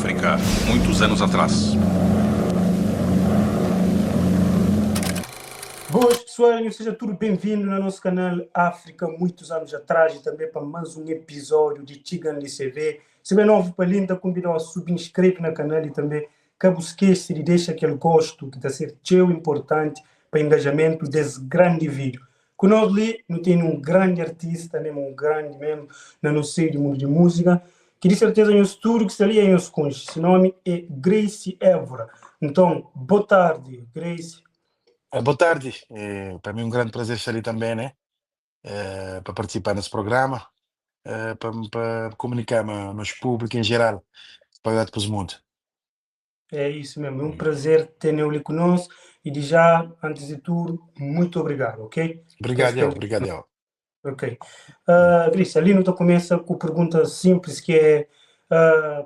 África, muitos anos atrás. Boas pessoal, nhos seja tudo bem-vindo na nosso canal África Muitos Anos Atrás e também para mais um episódio de Txigan Li CV. Se bem novo pa li, N ta konvidau a subinskreve na canal e também ka bu skese di dexa kel gosto ki ta ser txeu importante pa engajamento des grande vídeo. Ku nos li nu tene un grandi artista, mesmu un grandi mesmu na nos seio di mundu di múzika, ki di serteza nhos tudu ki sta li é nhos konxe. Se nomi é Grace Évora. Nton, bo tardi, Grace. Bo tardi, pa mi é un grandi prazer sta li tanbê, né, pa partisipa nes programa, pa komunika ma nos públiku en jeral, spalhadu pa es mundu. É isso mesmo, é um prazer ter-neu li conosco e de já, antes de tudo, muito obrigado, ok? Obrigado eu, obrigado eu. Ok. Grace, ali nu ta começa com pergunta simples que é,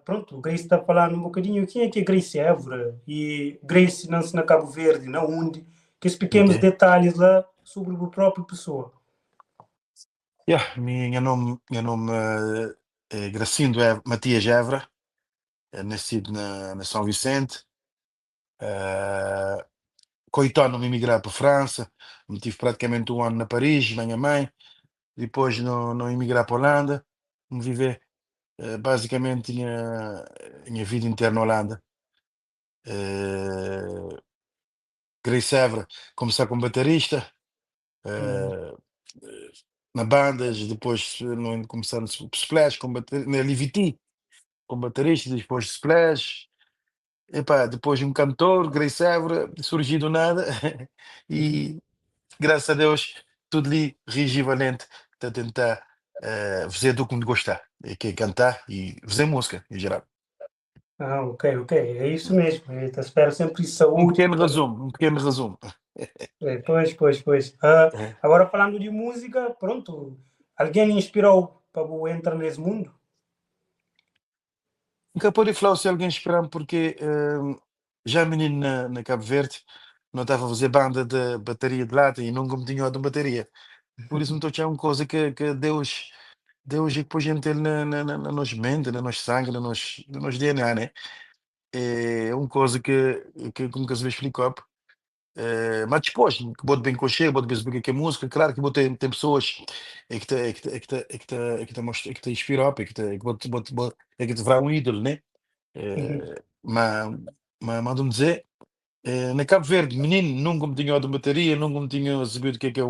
pronto, Grace tá falando um bocadinho quem é que é Grace Évora e Grace nasce na Cabo Verde, na onde, que esses pequenos detalhes lá sobre a própria pessoa. Yeah, mi, nha nome é Gracindo Matias Évora, nascido na São Vicente. Coitado, não emigrar para a França, me tive praticamente um ano na Paris, minha mãe, depois não emigrar para a Holanda, me viver basicamente minha vida inteira na Holanda. Grace Évora, começar como baterista, na bandas, depois no, começar no Splash, como na Liviti, como baterista, depois Splash, epá, depois um cantor, Grace Évora, surgiu do nada, e graças a Deus, tudo ali, rige e valente, a tentar fazer do que me gostar, é que é cantar e fazer música, em geral. Ah, ok, é isso mesmo, eu te espero sempre saúde. Um pequeno resumo, um pequeno resumo. É, pois. Agora falando de música, pronto, alguém lhe inspirou para entrar nesse mundo? Nunca pode falar se alguém inspirar porque já menino na Cabo Verde não estava a fazer banda de bateria de lata e nunca me tinha dado bateria. Por isso não estou a uma coisa que Deus é que pôs gente na nossa mente, na nosso sangue, no nosso DNA, né? É uma coisa que como que se explicou. Mas depois, que vou bem conhecer, vou bem saber o que é música, claro que vou ter, tem pessoas é que te, é que te, é que te, é que te, é que te, mostra, é que te inspira, é que te, é que é que te fará um ídolo, né? Mas mando-me dizer, na Cabo Verde, menino, nunca me tinha dado bateria, nunca me tinha sabido o que é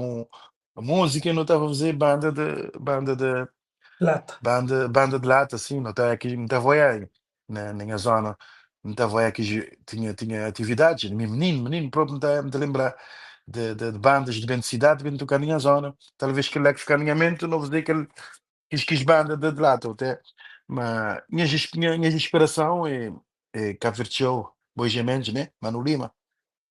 a música, eu não estava a fazer banda de lata. Banda de lata, assim, não estava aqui, não estava aí na minha zona, não estava aí que tinha atividades, menino, menino próprio, não estava a lembrar de bandas de bem de cidade, bem tocar na minha zona. Talvez que ele é que ficar na minha mente, não vou dizer que ele quis banda de lata, até. Mas minha inspiração é Cabo Verde Show, Boi Mendes, né? Mano Lima.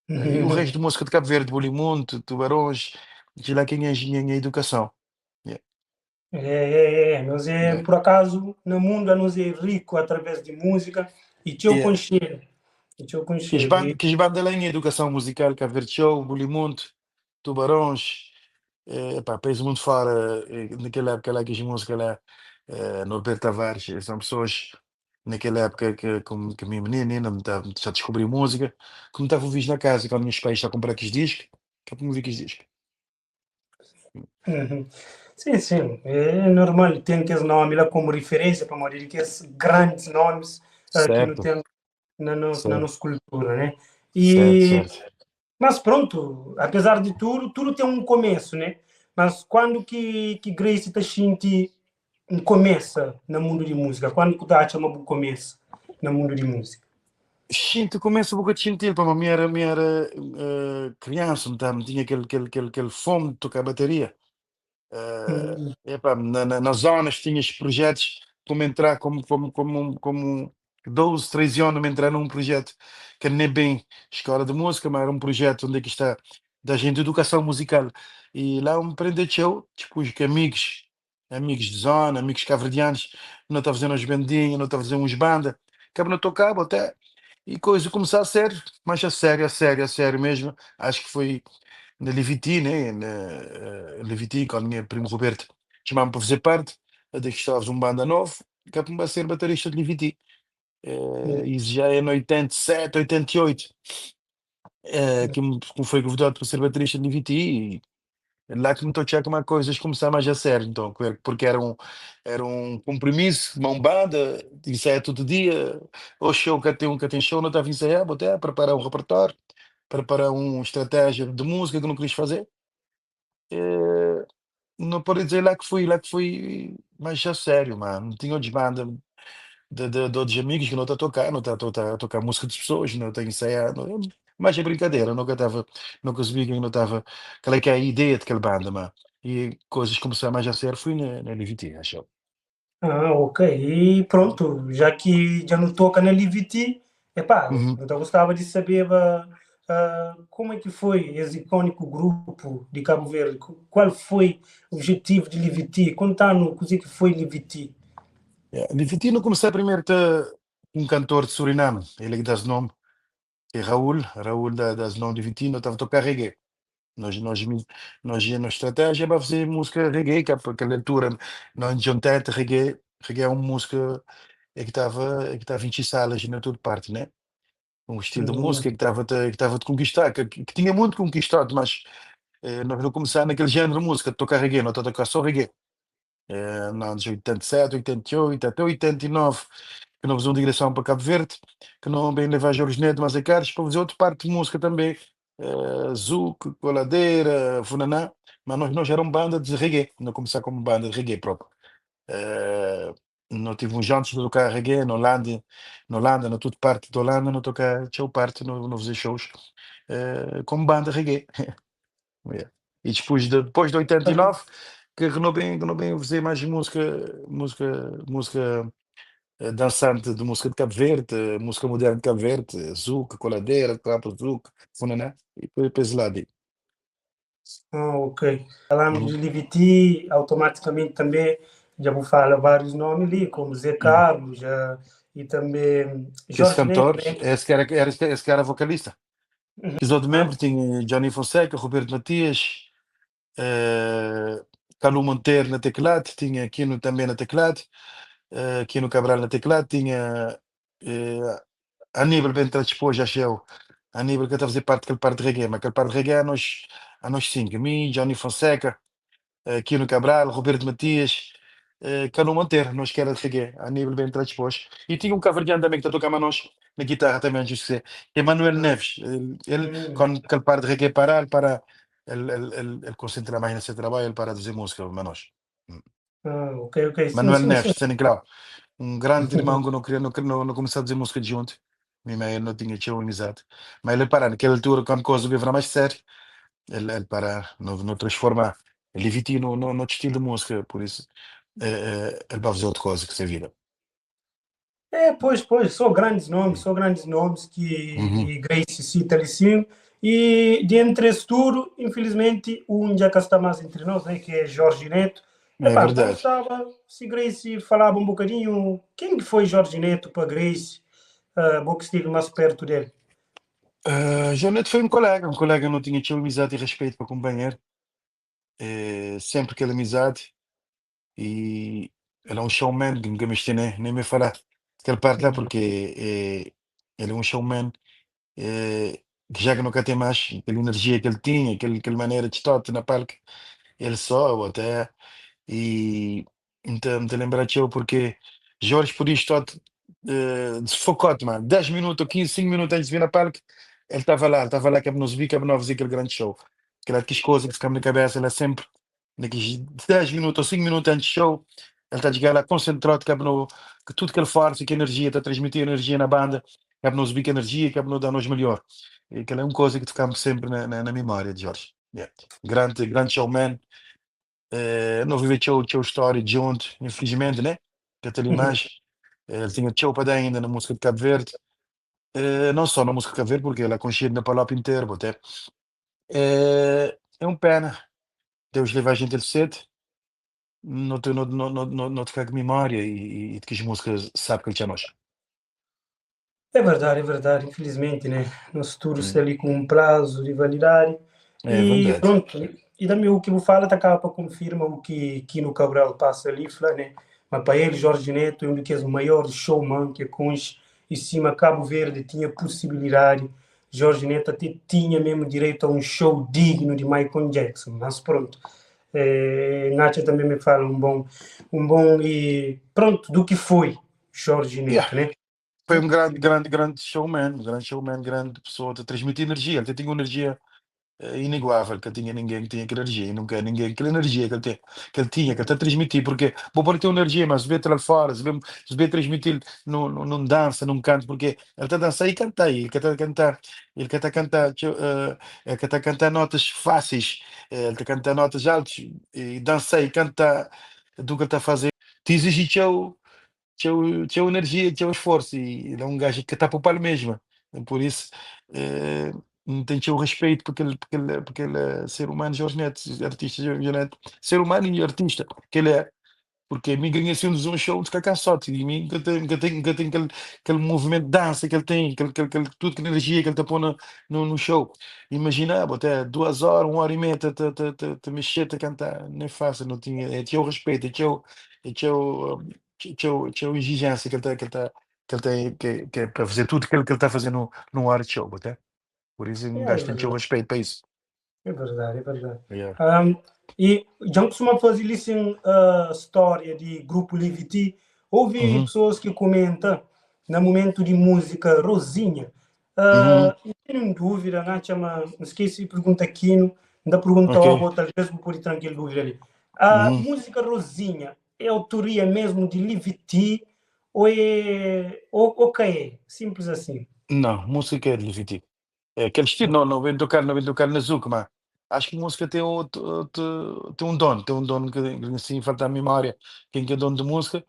E o resto de música de Cabo Verde, Bulimonte, Tubarões, de lá quem é a minha educação. Yeah. É. Nós é, por acaso, no mundo, nós é rico através de música e te conhecer. E te conhecer. Que banda lá em educação musical, Cabo Verde Show, Bulimonte, Tubarões, pá, país muito fora, naquela época lá que as músicas lá, Norberto Tavares, são pessoas naquela época que, como, que a minha menina ainda me tá, já descobri música, como estava a ouvir na casa, quando meus pais estavam a comprar aqueles discos, que eu me ouvir aqueles discos. Sim, é normal, tem que esse nome lá como referência para morrer, que esses grandes nomes que não tem na nossa cultura, né? E, Certo. Mas pronto, apesar de tudo, tudo tem um começo, né? Mas quando que Grace está sentindo um começa no mundo de música? Quando que tu acha uma começo no mundo de música? Sinto, começo um pouco a sentir, pá, mas me era criança, não tá, tinha aquele fome de tocar bateria. Epá, nas zonas tinhas projetos como entrar como 12, 13 anos, me entrar num projeto que nem bem escola de música, mas era um projeto onde é que está da gente educação musical. E lá me aprendi show, tipo, que amigos, amigos de zona, amigos cabo-verdianos, não estava fazendo umas bandinhas, não estava fazendo uns bandas, acaba não tocava até, e coisa começou a ser, mas a sério, a sério, a sério mesmo, acho que foi na Leviti, né? Na Leviti, com a minha primo Roberto, chamava-me para fazer parte, até que estava um banda novo, acabou-me a ser baterista de Leviti. Isso já é na 87, 88, que me foi convidado para ser baterista de VT e lá que me estou a achar como coisas começaram mais a sério, então, porque era um compromisso, uma banda, ensaia todo dia, ou show que tem show, não estava a ensaiar, botei a preparar um repertório, preparar uma estratégia de música que não quis fazer. Não pode dizer lá que fui mais a sério, mano. Não tinha outras bandas de outros amigos que não está a tocar, não está a tocar música de pessoas, não está a ensaiar, não, mas é brincadeira, nunca estava, nunca sabia que não estava, qual é que é a ideia daquela banda, mano. E coisas começaram mais a sério, fui na LVT, acho. Ah, ok. E pronto, já que já não toca na LVT, epá, então gostava de saber como é que foi esse icônico grupo de Cabo Verde? Qual foi o objetivo de LVT? Conta-nos o que foi LVT. Yeah, LVT não comecei primeiro um cantor de Suriname, ele que dá esse nome, é Raul, Raul dá esse nome de LVT, não estava a tocar reggae. Nós, na estratégia para fazer música reggae, que aquela altura, nós 80, reggae é uma música é que estava em salas na toda parte, né? Um estilo de música que estava de conquistar, que tinha muito conquistado, mas nós não começamos naquele género de música, de tocar reggae, não estou a tocar só reggae. Nos anos 87, 88, até 89, que não fizemos uma digressão para Cabo Verde, que não bem levar Jorge Neto, mas é caros, para fazer outra parte de música também, Zouk, Coladeira, Funaná, mas nós éramos banda de reggae, não começar como banda de reggae próprio. Não tive uns antes de tocar reggae na Holanda, na toda parte da Holanda, não tocar, tinha parte, no fazer shows como banda reggae. Yeah. E depois de 89, que renovei fazer mais música dançante de música de Cabo Verde, música moderna de Cabo Verde, Zouk, Coladeira, Clapa Zouk, Funaná, e depois lá de. Ah, ok. Falamos de LVT, automaticamente também já vou falar vários nomes ali, como Zé Carlos e também Esse Jorge cantor, Neto, né? esse que era vocalista. Os outros membros tinha Johnny Fonseca, Roberto Matias, Calu Monteiro na teclado, tinha Quino também na teclado, Quino Cabral na teclado, tinha Aníbal bem depois, já chegou. Aníbal que está a fazer parte daquele parte de reggae, mas aquele parte de reggae a nós cinco, mim, Johnny Fonseca, Quino Cabral, Roberto Matias, Calu Monteiro, nós que era de reggae, Aníbal bem depois. E tinha um cabo-verdiano também que está a tocar mas nós, na guitarra também, antes de esquecer, Emanuel Neves, ele quando aquele parte de reggae parar, para ele concentra mais nesse trabalho, ele para de fazer música, mas nós. Ah, ok. Manuel Sim. Neves, de São um grande irmão que não queria, não, não, não começou a fazer música junto. Minha mãe não tinha tinha amizade. Mas ele para, naquela altura, quando coisa veio mais sério, ele para, não transforma, ele evita no estilo de música, por isso, ele vai fazer outra coisa que você vira. É, pois, só grandes nomes que Grace cita ali sim. E de entre esse tudo, infelizmente, um já cá está mais entre nós, né, que é Jorge Neto. É Epá, verdade. Gostava, se Grace falava um bocadinho, quem que foi Jorge Neto para Grace, bom que estive mais perto dele. Jorge Neto foi um colega não tinha tinha amizade e respeito para o companheiro. Sempre aquela amizade. E ele é um showman que nunca me nem me falar aquela parte lá, porque ele é um showman que já que nunca tem mais aquela energia que ele tinha, aquela maneira de estar na palco, ele só, ou até. E então me lembrar de eu, porque Jorge por isto desfocado, mano. 10 minutos, 15, 5 minutos antes de vir na palco, ele estava lá, que nos vi, que não fazer aquele grande show. Aquela que coisa que fica na cabeça, ele é sempre, naqueles 10 minutos ou 5 minutos antes do show, ele está a chegar lá concentrado, que, no, que tudo que ele faz, que energia, está a transmitir energia na banda, que nos vi que energia, que nos dá nos melhor. E aquela é uma coisa que ficamos sempre na memória de Jorge. Yeah. Grande, grande showman. Não vivi show história junto, infelizmente, né? Que até mais. Ele tinha show para dar ainda na música de Cabo Verde. Não só na música de Cabo Verde, porque ele é conhecido na Palop inteiro, até. É um pena. Deus leva a gente ele cedo. Não te, não, não, não, não, não te fica com memória e de que as músicas sabe que ele tinha nós. É verdade, infelizmente, né? Nosso tudo está ali com um prazo de validade. É E verdade. pronto, e também o que eu falo tá para confirma o que Quino Cabral passa ali, fala, né? Mas para ele, Jorge Neto é um dos maiores showman que é conhece. E sima Cabo Verde tinha possibilidade, Jorge Neto até tinha mesmo direito a um show digno de Michael Jackson, mas pronto. Nacha também me fala um bom e pronto, do que foi Jorge Neto, né? Foi um grande, grande, grande showman, grande pessoa de transmitir energia. Ele tinha uma energia inigualável, que tinha ninguém que tinha aquela energia, e nunca ninguém, aquela energia que ele tem, que ele tinha, que ele está a transmitir, porque vou pode ter uma energia, mas se vê lá fora, se vê transmitir no, num dança, num canto, porque ele está a dançar e canta, e ele está a cantar, ele está a cantar, ele está a cantar notas fáceis, ele está a cantar notas altas, e dança e canta do que ele está a fazer. Te exige teu energia, teu esforço, e ele é um gajo que está a poupar mesmo. Por isso, tem o respeito por aquele ser humano Jorge Neto, artista Jorge Neto, ser humano e artista que ele é. Porque me ganha assim um show de caçote, e mim que tem aquele movimento de dança que ele tem, aquele, tudo que energia que ele está pondo no show. Imagina, até 2 horas, 1h30, te, te, te, te, te mexer, te cantar, nem é fácil, não tinha, é teu respeito, é teu exigência que ele tem, que é para fazer tudo aquilo que ele está fazendo no art show, até. Por isso, um É gajo tem o verdade. respeito para isso. É verdade, é verdade. Yeah. E já costuma fazer assim a história de Grupo Leviti. Houve pessoas que comentam no momento de música Rosinha. Não tenho dúvida, não chama, não esqueci de pergunta aqui, não da pergunta ao talvez vou pôr tranquilo dúvida ali. A música Rosinha é autoria mesmo de Leviti ou é ou que é? Simples assim. Não, música é de Leviti. É aquele estilo, não, não vem tocar na Zouk, mas acho que música tem outro, tem um dono, tem um dono que assim falta a memória. Quem que é dono de música?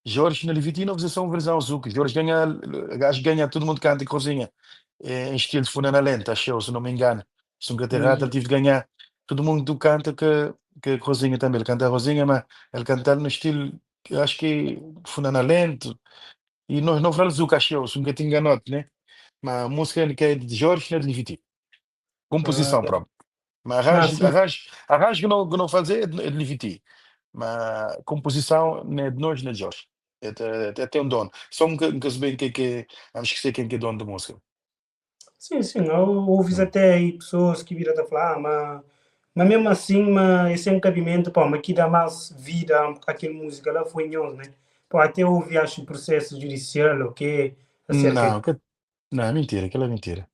Jorge na Leviti não fez só uma versão Zouk. Jorge ganha, acho que ganha, todo mundo canta e cozinha. É, em estilo de Funana Lenta, acho eu, se não me engano. Se nunca errado, ele tive de ganhar. Todo mundo canta que Rosinha também. Ele canta a Rosinha, mas ele canta no estilo, eu acho que Funana Lento. E nós não falamos Zouk, acho eu, se nunca te engano, né? Mas a música que é de Jorge não é de Leviti. Composição própria. Mas Não, arranjo, sim. arranjo que não fazer é de Leviti. Mas composição não é de nós, não é de Jorge. É até um dono. Só nunca sei bem quem que é, vamos esquecer quem que é dono da música. Sim, ouves até aí pessoas que viram a falar, ah, mas mesmo assim, mas esse é um cabimento, pô, mas que dá mais vida àquela música lá foi nós, né? Pô, até houve, acho, processo judicial, ok, acerca Não, não, é mentira, aquilo é mentira.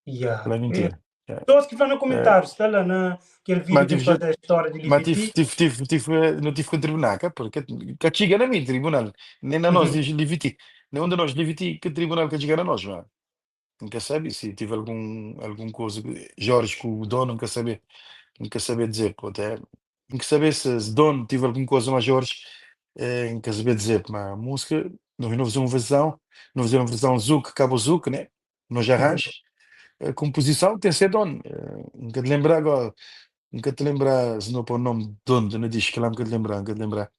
Aquilo é mentira. É. Pessoas que falam no comentários, está lá naquele Mas vídeo que faz a história de mas tive, Leviti. não tive com o tribunal, cá, porque que chega na mim, tribunal. Nem na nós, de Leviti. Nem onde nós, Leviti, que tribunal que chega na nós, mano. Nunca sabe se tive algum coisa, Jorge com o dono, nunca saber, nunca saber dizer, pô, até, nunca saber se dono tive alguma coisa mais Jorge, nunca saber dizer, mas a música, nós não fizemos uma versão, não fizemos uma versão Zouk, Cabo Zouk, né? Nós arranjos, a composição tem que ser dono, nunca te lembrar agora, nunca te lembrar, se não para o nome de dono, não diz que lá nunca te lembrar, nunca te lembrar,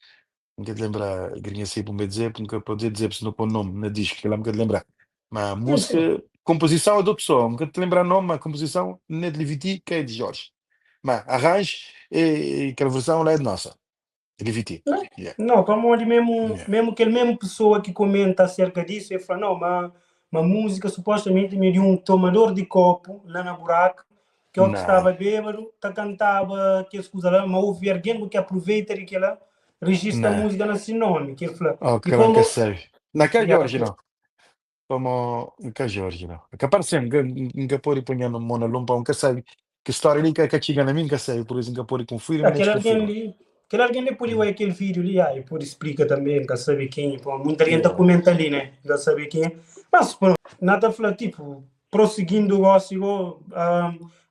nunca te lembrar, grinha assim para me dizer, nunca poder dizer se não para o nome, não diz que lá nunca te lembrar. Mas a música, composição é da pessoa, nunca te lembrar nome, mas a composição não é de Leviti, que é de Jorge. Mas arranjo e aquela versão lá é de nossa, de Leviti. Não, Yeah. não, como onde mesmo, mesmo aquele mesmo pessoa que comenta acerca disso, ele fala, não, mas uma música supostamente me de um tomador de copo lá na buraca, que é o que Não. estava bêbado, tá cantava que escusa lá, mas houve alguém que aproveita de que ela registra a Não. música nesse nome, que ele fala. Oh, E que não como que sabe. Na cá Jorge, não. Como cá Jorge, não. Capaz sempre, nunca pode pôr na mão na lompa, nunca sabe. Que história ali que chega na mim, nunca sabe, por isso nunca pode confirmar nem Aquele alguém desconfirma. ali, aquele alguém ali pode ver aquele vídeo ali, aí pode explica também, nunca sabe quem, pô, muita gente comenta ali, né? Nunca sabe quem é. Mas, pronto, nada fala, tipo, prosseguindo o gosto,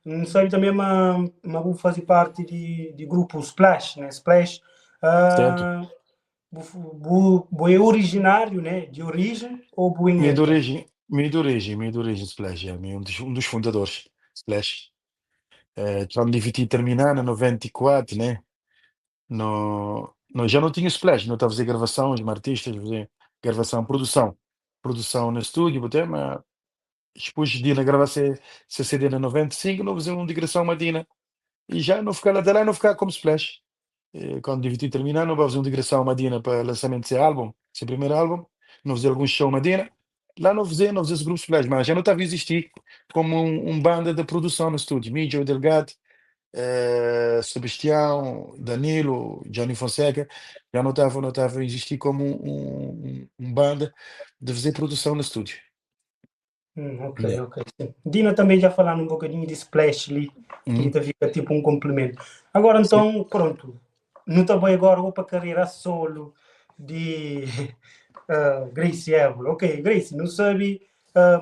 não sabe também, mas vou fazer parte de grupo Splash, né? Splash, Certo. bu é originário, né? De origem ou bu Minha de entra? origem, minha de origem, Splash, é um dos fundadores, Splash. Quando devia terminar em 94, né? No, no, já não tinha Splash, não estava a fazer gravação, os artistas fazer gravação, produção no estúdio, até, mas depois de ir a gravar CD na 95, não fazer uma digressão Madina e já não ficar até lá, não ficar como Splash. Quando devia terminar, não vai fazer uma digressão Madina para lançamento desse álbum, seu primeiro álbum, não fazer algum show Madina. Lá no fazê esse grupo Splash, mas já não estava a existir como um banda de produção no estúdio. Mi, Joe Delgado, Sebastião, Danilo, Johnny Fonseca, já não estava a existir como um banda de fazer produção no estúdio. Ok, ok. Sim. Dina também já falando um bocadinho de Splash ali, que fica tipo um complemento. Agora então, pronto, não também agora vou para a carreira solo de Gracie Évora. Ok, Gracie, não sabe,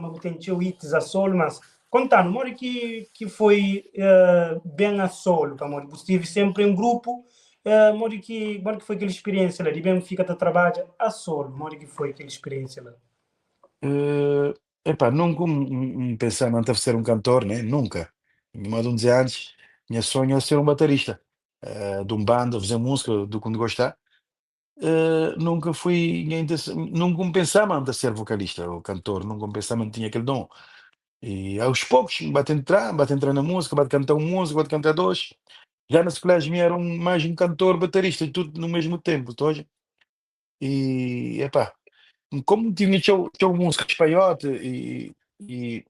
mas tem teu hits a solo, mas contando, modo que foi bem a solo, tá, modo, estive sempre em grupo, modo que foi aquela experiência lá, de bem fica a trabalhar a solo, modo que foi aquela experiência lá? Epá, nunca me pensava em ser um cantor, né? Nunca. Mais de 11 anos, meu sonho é ser um baterista, de um bando, fazer música, do que gostar. Nunca fui, nunca me pensava em ser vocalista ou cantor, nunca me pensava que tinha aquele dom. E aos poucos, bate entrar na música, bate cantar uma música, bate cantar dois. Já na Splash me era mais um cantor, baterista, tudo no mesmo tempo, tô? E, epá, como tinha tinha música espanhote e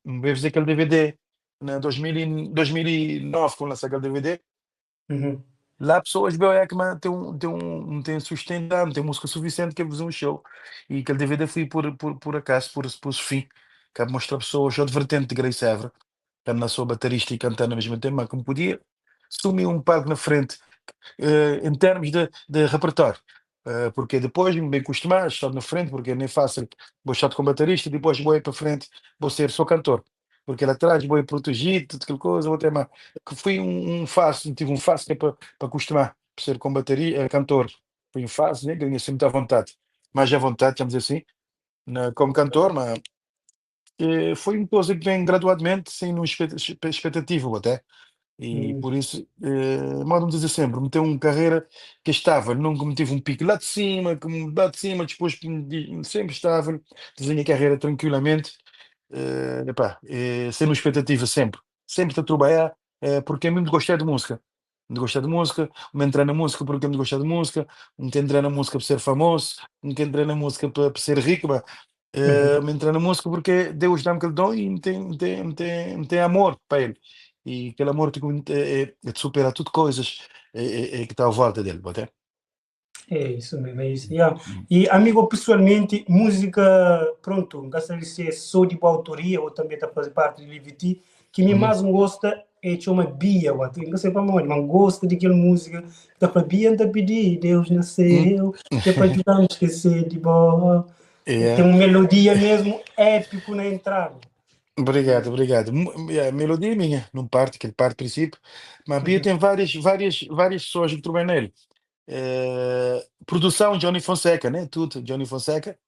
em vez de aquele DVD na 2000 e 2009, quando lançou aquele DVD, lá pessoas veem é que man, tem um sustentado, tem música suficiente que é fazer um show. E aquele DVD foi por acaso, por fim, que mostrar pessoas outra vertente de Grace Évora, que na sua baterista e cantando ao mesmo tempo, mas como podia, assumir um palco na frente, em termos de repertório. Porque depois me bem acostumar, estar na frente, porque nem é fácil, vou estar com baterista e depois vou ir para frente, vou ser só cantor. Porque lá atrás vou ir protegido, tudo aquela coisa, vou ter uma, que foi um fácil, tive um fácil que é para acostumar, para ser com bateria, cantor. Foi um fácil, né? Ganhei sempre muita vontade, mais à vontade, vamos dizer assim, como cantor, mas foi uma coisa que vem gradualmente, sem nenhuma expectativa até. E por isso, modo-me dizer sempre, me ter uma carreira que é estável, nunca me tive um pico lá de cima, que me lá de cima, depois que sempre estável, desenhei a carreira tranquilamente, epá, sem uma expectativa sempre, sempre a trabalhar, porque eu mesmo gostei de música, de gostar de música, me entrar na música porque me gostar de música, me entrar na música para ser famoso, me entrar na música para ser rico, bah, me entrar na música porque Deus dá-me aquele dom e me tem amor para ele. E aquele amor tipo, é de superar tudo coisas que está à volta dele, bota? É isso mesmo, é isso. Yeah. E, amigo, pessoalmente, música, pronto, não sei se é só de boa autoria ou também está fazendo parte do LVT, que me mais gosta é chama Bia, não sei para onde, mas gosta de aquela música, tá para Bia, anda pedir, Deus nasceu, que é para ajudar a esquecer de boa. Tem uma melodia mesmo épico na entrada. Obrigado, obrigado. Yeah, a melodia é minha, não parte, que ele parte do princípio, mas a Bia tem várias, várias, várias pessoas que trabalham nele. Produção Johnny Fonseca, né? Tudo, Johnny Fonseca,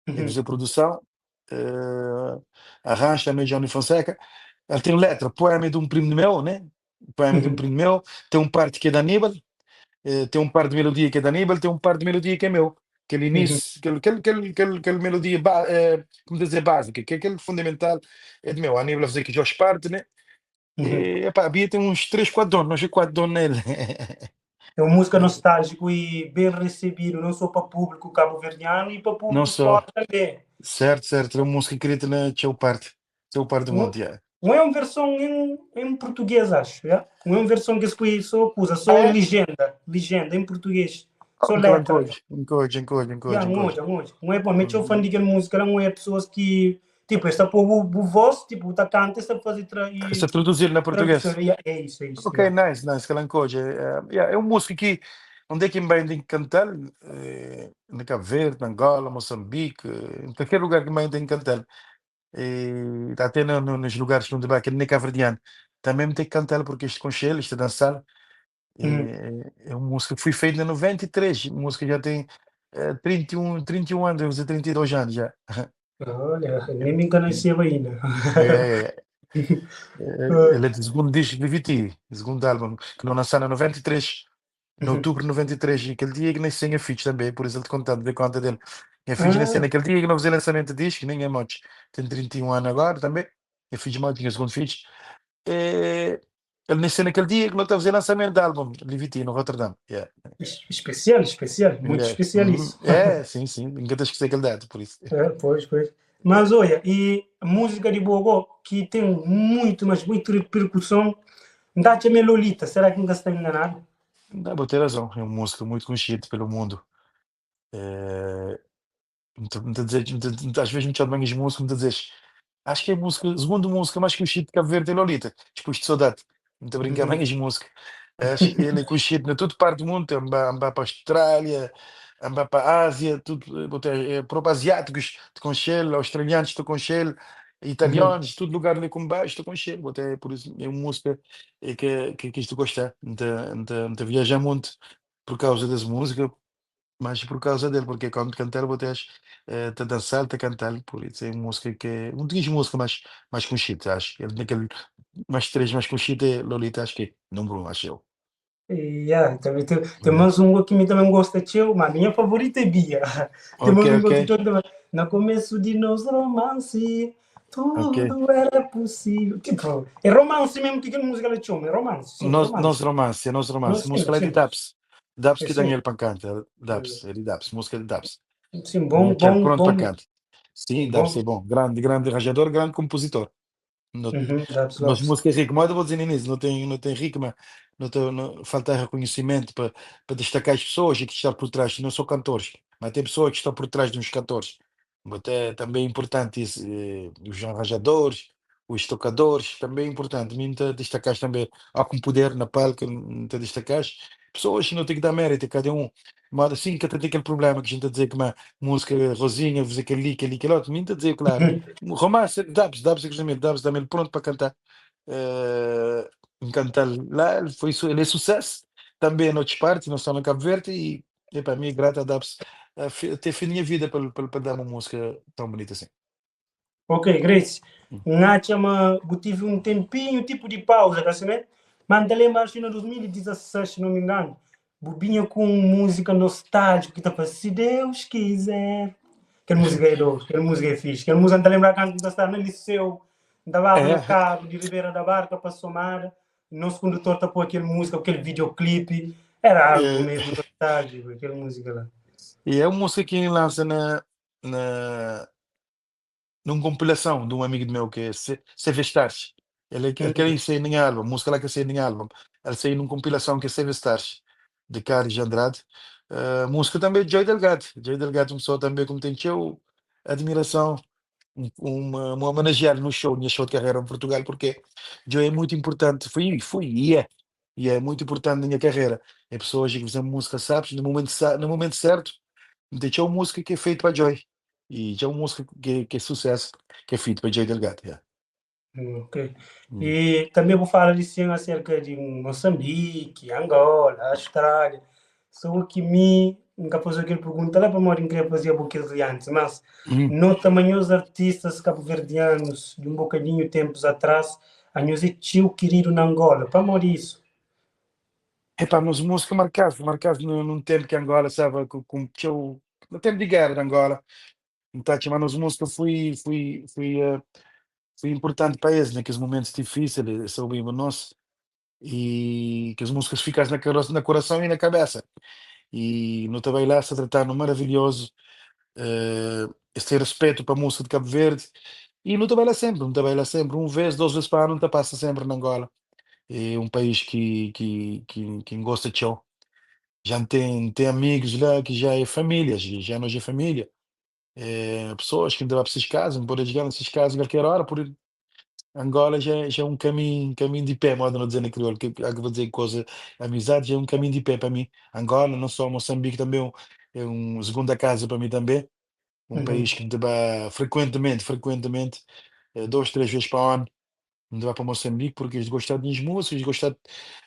ele fez a produção, arranjo também Johnny Fonseca. Ele tem letra, poema de um primo meu, né? Poema de um primo meu, tem um parte que é da Aníbal, tem um par de melodia que é da Aníbal, tem um par de melodia que é meu. Aquele início, aquele melodia, como dizer, básica, que é aquele fundamental, é de meu. A Aníbal fazer que Jorge parte, né? E, epá, a Bia tem uns 3, 4 donos, nós 4 donos nele. É uma música nostálgica e bem recebido, não só para o público cabo-verdiano e para o Não público só. fora também. Certo, é uma música escrita na teu parte do mundo, yeah. Não é uma versão em português, acho. Yeah? Não é uma versão que se põe só acusa, só Ah, é? legenda em português. Só letra. Encoge, encoge, encoge, encoge, Yeah, encoge. um hoje. Não é bom, mas eu fã de aquela música, não é pessoas que, tipo, esta pôr o voz, tipo, tá canta, está fazer e Está traduzir na português. tradução, yeah, é isso. Ok, nice, nice, que ela encoge. Yeah, é uma música que onde é que bem tem que cantar, na Cabo Verde, na Angola, Moçambique, em qualquer lugar que bem tem que cantar. E até no, no, nos lugares onde vai aquele cabo-verdiano, também me tem que cantar porque este conchelo, este dançar, é uma música que foi feita em 93, a música já tem 31 anos, deve dizer 32 anos já. Olha, nem me conhecia ainda. É, ele é do segundo disco de VT, segundo álbum, que não lançaram em 93, em outubro de 93, e aquele dia que nasceu minha filha também, por isso ele te contando, de conta dele. Minha filha nasceu naquele dia que não fazia lançamento de disco, nem é motos. Tem 31 anos agora também. Minha filha mais tinha segundo filho. É, ele nasceu naquele dia que não estava a fazer lançamento de álbum, VT, no Rotterdam. Yeah. Especial, especial, muito especial isso. É, sim, sim, nunca te esqueci aquele dado, por isso. É, pois. Mas oia, e múzika di bo go ki ten muitu, mas muitu reperkuson, N ta atxa ma é Lolita, será ki N ka sta enganadu? Nta, bo ten razon, é un múzika muitu konxidu pelu mundu. Eh, N ta, N ta dizer, N ta, N ta, às vezes N txoma nhas múzika, N ta dizer, acho que é múzika, segundu múzika mais konxidu di Cabo Verde é Lolita, dipôs de Sodade. N ta brinka ma nhas múzika. Acho que ele é konxidu na tudu parti di mundu, N ba, N ba pa Austrália, N ba pa Ásia, tudu, bo ten, eh, próprio asiáticos ta konxe-l, australianos ta konxe-l, italianos, tudu lugar li ku N ba, es ta konxe-l, bo ten, por isso, é un múzika eh, ke, ke, ke es ta gosta. N ta, N ta, N ta viaja monti por causa des múzika. Mas por causa del, porque quando cantar vou ter te dançar, te cantar, por isso é música que não tinha música mais mais conhecida, acho. Ele naquele mais três mais conhecido é Lolita, acho que é número um, acho eu. Yeah, também tem, tem mais um que me também gosta teu, mas minha favorita é Bia. Tem mais um que eu também. No começo de nosso romance, tudo era possível. Tipo, é romance mesmo que aquela música ela chama, é romance, sim, Nos, romance. nos romance, é nosso romance. Sim, Música lá de sim. Daps. Daps É que sim. Daniel Pancanta, Daps, é de Daps, música de Daps. Sim, bom, Aquele bom, pronto para bom, canto. Sim, Daps bom. é bom. Grande, grande arranjador, grande compositor. No, Uhum, Daps Mas Lopes. música rica, mas eu vou dizer no início, não tem rico, mas não tem, não, falta reconhecimento para, para destacar as pessoas que estão por trás, não só cantores, mas tem pessoas que estão por trás de uns cantores. Mas é também é importante isso, os arranjadores, os tocadores, também é importante. Mim te destacar também, há com poder na palca, te destacar pessoas que não têm que dar mérito a cada um. Mas assim que até tem aquele problema que a gente a dizer que uma música Rosinha, vou dizer que ali, que ali, que outro, mim te dizer, claro. Romance, Dubs, Dubs, inclusive, Dubs também pronto para cantar. Eh, cantar lá, ele foi, ele é sucesso também em outras partes, não só no Cabo Verde, e, e para mim, grato a Dubs a ter feito minha vida para, para, para dar uma música tão bonita assim. Ok, Grace. N atxa ma bu tive um tempinho tipo de pausa, tá assim, né? Mas N ta lembra, acho que na 2016, se não me engano, bu binha ku um música nostálgico que ta fala Se Deus quiser. Kel música é doce, kel música é fixe. Kel música N ta lembra kantu N ta staba na liceu, N ta baba na É, carro de Ribeira da Barca pa Somada, nos condutor ta poi kel música, kel videoclipe, era algo é, mesmo nostálgico, aquela música lá. e é uma música que lança na, na, numa compilação de um amigo meu que é CV Stars. Ele, ele quer sair em álbum, música lá que sair em álbum. Ele saiu numa compilação que é CV Stars, de Carlos Andrade. Música também de Joy Delgado. Joy Delgado, uma pessoa também como tem teu admiração, uma, uma homenagear no show, minha show de carreira em Portugal, porque Joy é muito importante, foi, foi e é muito importante na minha carreira. É pessoas que fazem música, sabes, no momento, no momento certo, deixou música que é feita para Joy. E já é uma música que é sucesso, que é feito para Joy Delgado. Yeah. Ok. E também vou falar assim acerca de Moçambique, Angola, Austrália. Só que me nunca fazer aquela pergunta lá para morar queria fazer aqueles antes, mas não também os artistas cabo-verdianos de um bocadinho tempos atrás, a nós é tio querido na Angola, para morrer isso. Epá, mas música marcaste, marcaste num, num tempo que Angola estava com, com teu, no tempo de guerra de Angola. Então, mas música foi, foi, foi, foi importante para eles naqueles momentos difíceis, soubemos nós, e que as músicas ficam na, na coração e na cabeça. E no também lá se tratar no maravilhoso, esse respeito para a música de Cabo Verde. E não trabalha sempre, não trabalha sempre, um vez, duas vezes para ano, não te passa sempre na Angola. É um país que gosta de show. Já tem, tem amigos lá que já é família, já já nós é família. É, pessoas que ainda vão para essas casas, não podem chegar nessas casas a qualquer hora, por Angola já, já é um caminho, caminho de pé, modo não dizer na crioulo, que há que vou dizer coisa, amizade já é um caminho de pé para mim. Angola, não só Moçambique também é um segunda casa para mim também, um país que me dá frequentemente, frequentemente, duas, três vezes para o ano, me dá para Moçambique, porque eles gostam de minhas músicas, gostam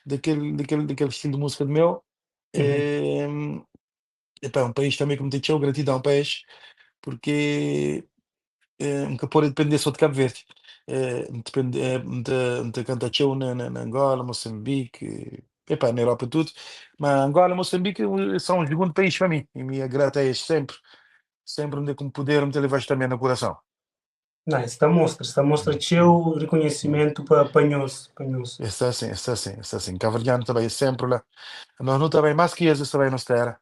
daquele, daquele, daquele estilo de música do meu. É, epá, é um país também que me deixou gratidão para eles, porque nunca pode depender só de Cabo Verde. Depende, de, de canta show na, na, na Angola, Moçambique, epá, na Europa tudo. Mas Angola e Moçambique são um segundo país para mim e me agrada a sempre, sempre me dê como poder me levar também no coração. Não, está mostra, está mostra teu reconhecimento para para nós, para nós. Está assim, está assim, está assim. Cabo-verdiano também é sempre lá. Nós não também mais que eles também nos terra.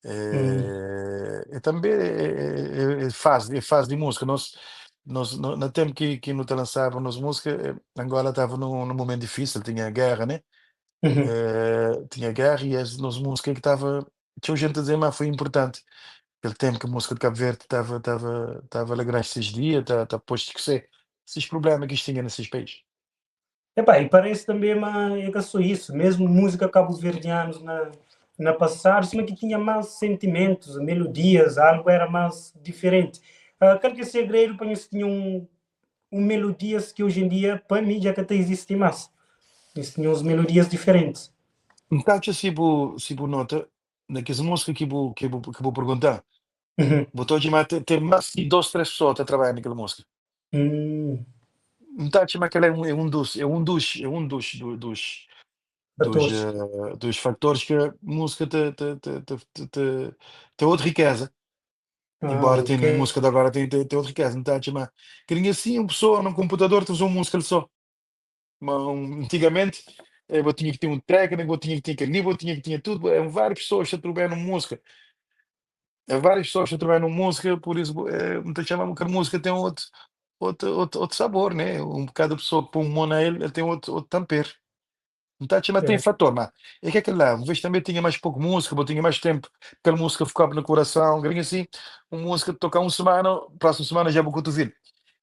E tanbe é fase, é fase di múzika. Nos, nos na ténpu ki nu ta lansaba nos múzika, Angola tava num momentu difísil, tinha géra, né? Tinha géra e es nos múzika ki tava, txeu jente ta dze ma foi inpurtanti kel ténpu ki múzika di Kabu Verdi tava, tava, tava alegra ses dia, ta pô-s skese ses prubléma ki es tinha na ses país. Epá, e parece também ma é ka só isso, mesmo música cabo-verdianos na passado, sima que tinha mais sentimentos, melodias, algo era mais diferente. Qual que é o segredo para nós tinha um melodias que hoje em dia, para mim, já que até existe mais? Eles tinham umas melodias diferentes. N ta atxa si bu nota na kes múzika ki bu pergunta, bu ta odja ma ten más ki dos, tres pesoa ta trabadja na kel múzika. N ta atxa ma kel-la é um dos Fatores. Dos fatores que a múzika ta ten otu rikeza. Embora tenha múzika di agora ten otu rikeza. N ta atxa ma kel assim, un pesoa num komputador ta uza un múzika el só. Ma antigamenti bo tinha ki ten un tékniku, bo tinha ki ten kel-li, bo tinha ki tinha tudu. É várias pesoas ta trabadja num múzika. É várias pessoas ta trabadja num múzika, por isso N ta txama kel múzika ten otu sabor, né? Kada pessoa ki põe un mô na el, el ten otu tanperu. N ta atxa ma ten fator, ma é que aquele lá, un vez tanbe tinha mais pouco múzika, bo tinha mais tempu, kel múzika fikaba na kurason, grinha assim, un múzika toka un semana, próxima semana já bu ka ta ouvil.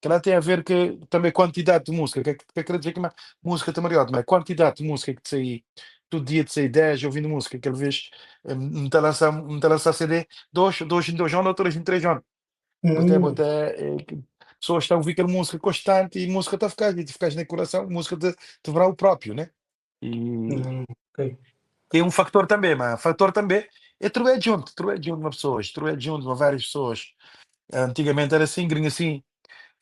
Kel-lá tem a ver ke tanbe kuantidadi di múzika, ka kre dizer ki ma múzika ta mariódu, ma é kuantidadi di múzika ki ta sai tudu dia, ta sai 10 ouvindo múzika, kel vez N ta lansa CD dois em 2 ónu ou 3 em 3 ónu. Bote pessoas ta ouvir kel múzika constante e múzika ta fika, e ta fika na kurason, múzika ta virar o próprio, né? E tem um factor também, mas fator também é trabalhar junto com pessoas, trabalhar junto com várias pessoas. Antigamente era assim, gringo assim,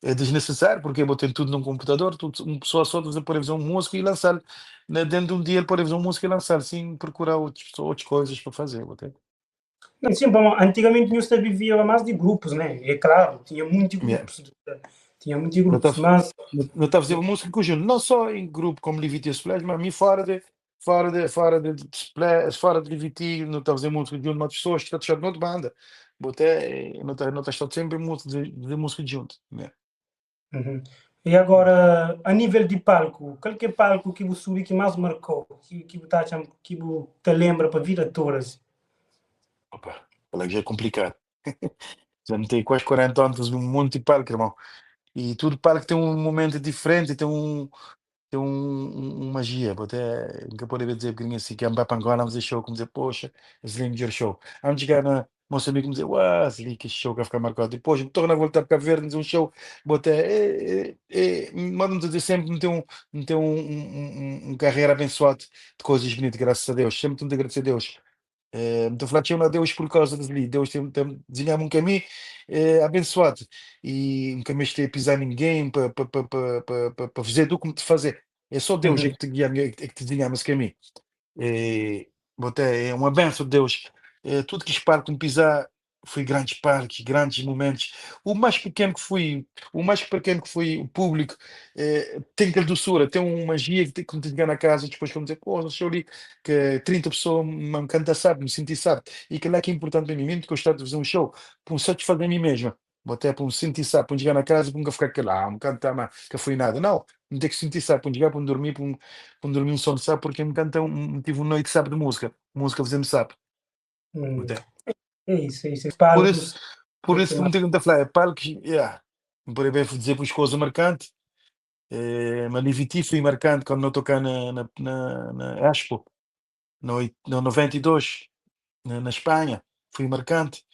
é desnecessário, porque eu tenho tudo num computador, tudo, uma pessoa só pode fazer uma música e lançar, né? Dentro de um dia ele pode fazer uma música e lançar, sem procurar outras coisas para fazer. Botei. Não, sim, bom, antigamente nós vivia mais de grupos, né? É claro, tinha muitos grupos, tinha muitos Não grupos, mas não está a fazer música em conjunto, não só em grupo como Livity e Splash, mas a mim fora de Splash, fora de Livity, não está a fazer música junto com outras pessoas que estão a noutra banda. Botei, não está sempre música de música junto, né? E agora, a nível de palco, qual que é palco que você subi que mais marcou, que você tá achando, que você te lembra para a vida toda, assim? Opa, aquilo já é complicado. Já não tenho quase 40 anos, um monte de palco, irmão. E tudo palco tem um momento diferente, tem um magia. Até nunca poderia dizer que assim, que é para Angola, vamos fazer show, como dizer, poxa, esse é o melhor show. Antes de chegar na Moçambique, me dizer, uau, esse ali que show que vai ficar marcado. Depois, torna a voltar para Cabo Verde, dizer um show, botei, manda-me dizer sempre, me tem um carreira abençoado de coisas bonitas, graças a Deus. Sempre tenho de agradecer a Deus. Estou a falar a Deus por causa de Deus tem desenhado um caminho abençoado e nunca me a pisar ninguém para fazer do como te fazer. É só Deus é que te guia, é que te desenha esse caminho. É, botei, é uma benção de Deus. Tudo que palco me pisar foi grandes palcos, grandes momentos. O mais pequeno que foi o público, tem aquela doçura, tem uma magia que tem, quando te chegar na casa, depois como dizer, pô, show ali, que 30 pessoas me canta, sabe, me sentir sabe. E aquilo é que é importante para mim, mesmo que eu estou a fazer um show, para me satisfazer a mim mesmo. Até para me sentir sabe, para chegar na casa, para nunca ficar aquele, ah, me cantar, mas que foi nada. Não, não ter que sentir sabe, para chegar, para me dormir, para me dormir um sono sabe, porque me canta, tive uma noite sabe de música, música fazendo sabe. Até. É isso, é isso. Por isso, Palcos, por isso que me tenho que falar, é palco, yeah. Não poderia bem dizer para as coisas marcantes, mas Livity foi marcante quando não tocar na Expo, no 92, na Espanha, foi marcante.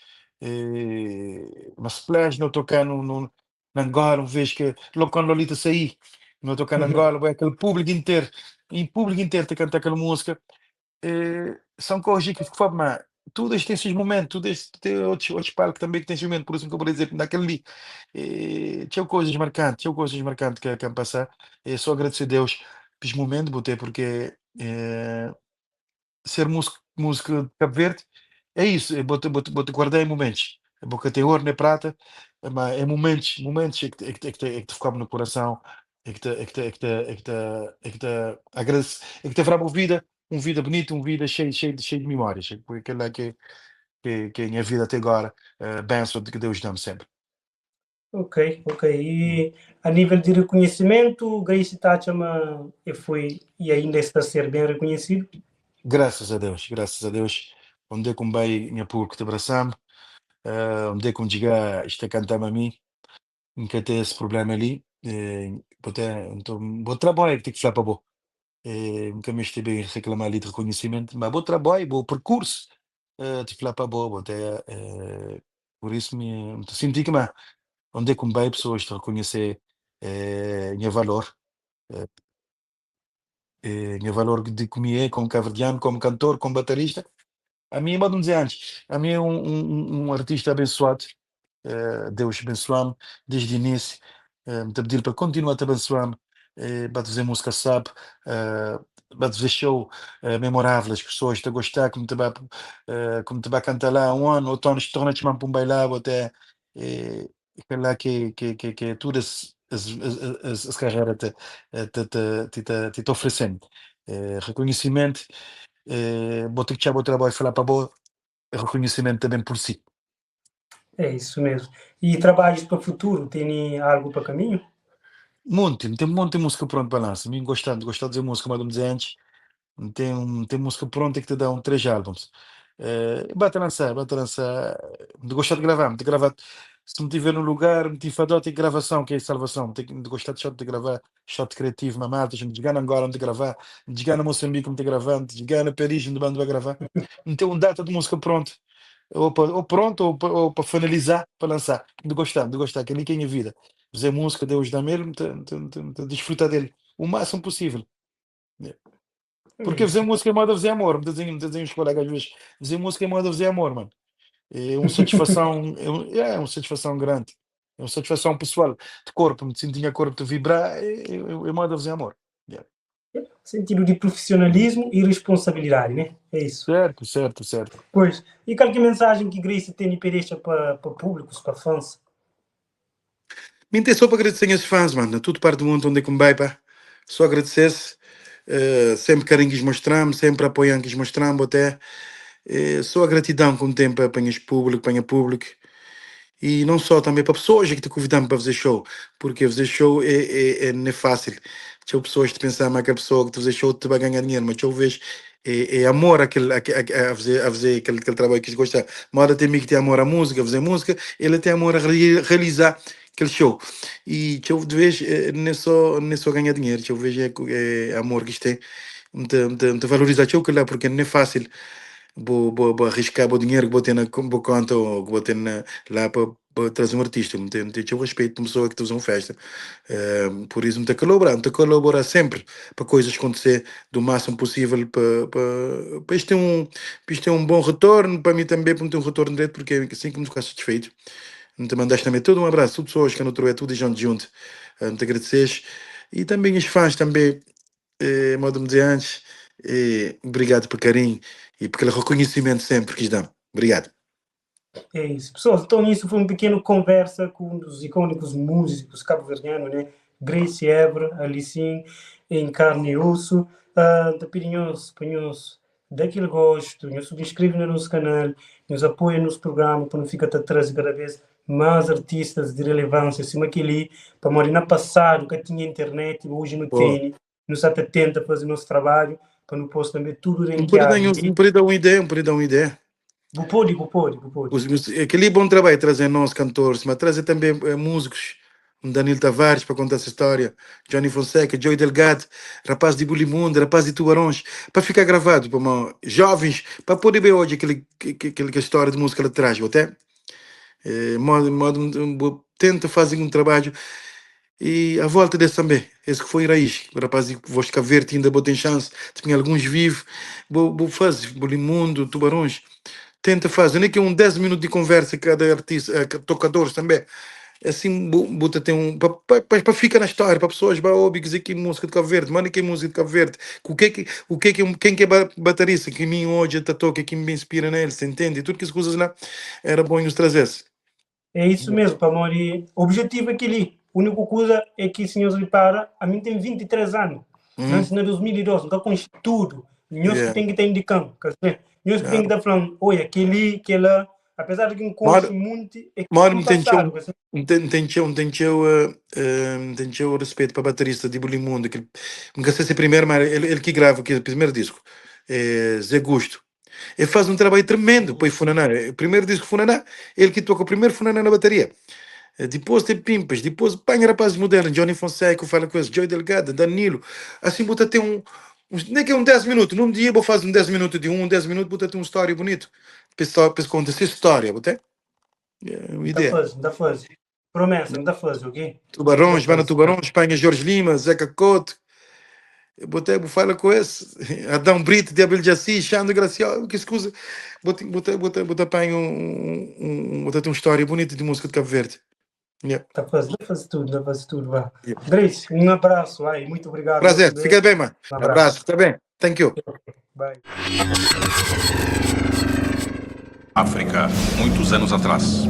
Mas Splash não tocar no, na Angola, uma vez que logo quando Lolita saí, não tocar na Angola, bué, aquele público inteiro, em público inteiro a cantar aquela música, são coisas que mas tudo isto tem seus momentos, tudo isto tem outros palcos também que têm seus momentos, por isso que eu vou dizer, naquele ali, tinha coisas marcantes que me passar, é só agradecer a Deus pelos momentos, botei, porque ser músico, música de Cabo Verde é isso, é bote guardar em momentos, é boca tem ouro nem prata, mas é momentos, momentos é que te ficam no coração, é que te agradece, é que te fará uma vida bonita, uma vida cheia de memórias, porque aquilo é que Ke ke nha vida até agora, benção de que Deus dá-me sempre. Ok, ok. E a nível de reconhecimento, Grace ta atxa ma e foi e ainda está a ser bem reconhecido? Graças a Deus, graças a Deus. Onde que um bai nha público te abraçar-me, onde que um djiga está cantando a mim, nunca tem esse problema ali. Bo tem, então, bo trabalho que tem que falar para bo. Nunca me estive bem reclamar ali de reconhecimento, mas bo trabalho, bo percurso, te falar para bo, bo tem, por isso me, me senti que ma, onde que um bai pessoas te reconhecer nha valor, nha valor de como é, como cabo-verdiano, como cantor, como baterista. A mim, modo dizer antes, a mim é um artista abençoado, Deus abençoa-me desde o início, me te pedir para continuar a te abençoar-me, para fazer música sabe, para fazer show memorável, as pessoas te gostar, como te vai cantar lá um ano, outro ano, torna-te chamar para um bailado até, lá que tudo esse, esse, esse, essa carreira te, te, te, te, te, te, te oferecendo. Reconhecimento, vou ter que chamar o trabalho e falar para boa, reconhecimento também por si. É isso mesmo. E trabalhos para o futuro, tem algo para caminho? Monte, tem um monte de música pronta para lançar. Mim gostando, gostando de dizer música, mas dizer antes, tem música pronta que te dá um três álbuns. Bate a lançar, bate a lançar. De gostar de gravar, de gravar. Se me tiver no lugar, me tiver de gravação, que é salvação. Tem de gostar de shot de gravar, shot criativo, mamata, de jogar na Angola, de gravar, de jogar na Moçambique, de gravar, de jogar na Paris, de bando a gravar. Não tem um data de música pronto. Ou pronto, ou para finalizar, para lançar. De gostar, que ali que é a minha vida. Fazer música, Deus dá mesmo, te desfrutar dele o máximo possível. Porque fazer música é moda fazer amor, me dizem os colegas às vezes, fazer música é moda fazer amor, mano. É uma satisfação, é uma satisfação grande. É uma satisfação pessoal, de corpo, me sinto o corpo de vibrar, é moda fazer amor. Yeah. Sentido de profissionalismo e responsabilidade, né? É isso. Certo, certo, certo. Pois. E qual que é a mensagem que Grace tem de deixar para públicos, para fãs? Me tem só para agradecer aos fãs, mano. Tudo parte do mundo onde é que me vai, pá. Só agradecer-se. Sempre carinho que mostramos, sempre apoiando que mostramos até. Só a gratidão como tem para para público, para público. E não só, também para pessoas que te convidam para fazer show, porque fazer show não é fácil. Tinha pessoas que pensam que a pessoa que te fazer show te vai ganhar dinheiro, mas eu vejo é amor aquele, a fazer aquele trabalho que gosta. Mas tem amigo que tem amor à música, a fazer música, ele tem amor a realizar aquele show. E eu vejo, não é só ganhar dinheiro, eu vejo é amor que isto tem, me valorizar aquilo lá, porque não é fácil. Vou arriscar o dinheiro que vou ter na vou conta ou que vou ter lá para trazer um artista. Não tem, tem respeito para uma pessoa que te uma festa. Por isso, me te colaborar sempre para coisas acontecer do máximo possível para isto ter um bom retorno, para mim também, para me ter um retorno direto, porque é assim que me ficar satisfeito. Me te mandaste também todo um abraço, tudo pessoas que não é tudo junto junto. Me te agradeces. E também os fãs também, modo me dizer antes, obrigado por carinho e por aquele reconhecimento sempre que lhes dão. Obrigado. É isso. Pessoal, então isso foi uma pequena conversa com um dos icônicos músicos cabo-verdianos, né? Gracie Évora, ali sim, em carne e osso. Da pedinhos, panhos, daquele gosto, nos subscreve no nosso canal, nos apoia nos programa para não ficar atrás cada vez mais artistas de relevância, acima aquele, para morrer no passado, que tinha internet, hoje não tem, nos até tenta fazer nosso trabalho, para não posso também tudo ranquear. Um pode dar uma ideia, um pode dar uma ideia. Pode, pode, pode. Aquele bom trabalho trazer nós cantores, mas trazer também músicos, um Danilo Tavares para contar essa história, Johnny Fonseca, Joey Delgado, rapaz de Bulimundo, rapaz de Tubarões, para ficar gravado para uma, jovens, para poder ver hoje aquele, aquela história de música lá atrás, até. Modo, tenta fazer um trabalho e a volta desse também, esse que foi raiz, o rapaz vou ficar verde ainda vou ter chance, tem alguns vivos, vou fazer, Bulimundo, Tubarões, tenta fazer, nem que um 10 minutos de conversa cada artista, tocadores também, assim, bota tem um para ficar na história, para pessoas vai ouvir dizer que música de Cabo Verde, mano, que música de Cabo Verde, o que que quem que é baterista, que mim hoje tá toca, que me inspira nele, se entende? E tudo que as coisas lá era bom nos trazer. É isso mesmo, Pamori. O objetivo é aquele. A única coisa é que, senhores, repara, a mim tem 23 anos. Nasci em 2012, nunca com tudo. Nós que tem que ter indicando. Quer dizer, Nhos ten ki ta fla-m, oia, kel-li, kel-la, apezar di ki N Modi, konxe munti, é modi ki N N ta ten txeu, sabe, ka si? N ten, N ten txeu, N ten txeu, N ten txeu respetu pa baterista di Bulimundo, kel, N ka se se primeru, ma el, el ki grava kel primeru disku, é Zé Gusto. El faz un trabalho tremendo pa funaná. Primeiro disco funaná, ele que toca o primeiro funaná na bateria. Depois tem Pimpas, depois panha rapazes modernos, Johnny Fonseca, fala com eles, Joey Delgado, Danilo. Assim bota tem um, nem que é um 10 minutos, num dia vou fazer um 10 minutos de um, 10 minutos, bota tem uma história bonito. Pessoal, pessoal conta essa história, bota? É uma N ta ideia. faze, N ta faze. Promessa, N ta faze, ok? N ta Tubarões, vai na faze. Tubarões, panha Jorge Lima, Zeca Couto, botei, fala com esse, Adão Brito, Diabo de Assis, Xandro Gracioso, que escusa, botei, botei, botei, botei apanho um, um, botei uma história bonita de música de Cabo Verde. Yeah. Ta faze, ta faze tudo, ta faze tudo, vá. Yeah. Grace, um abraço, ai, muito obrigado. Prazer, fica bem, mano. Um abraço. Abraço, fica bem. Thank you. Bye. África, muitos anos atrás.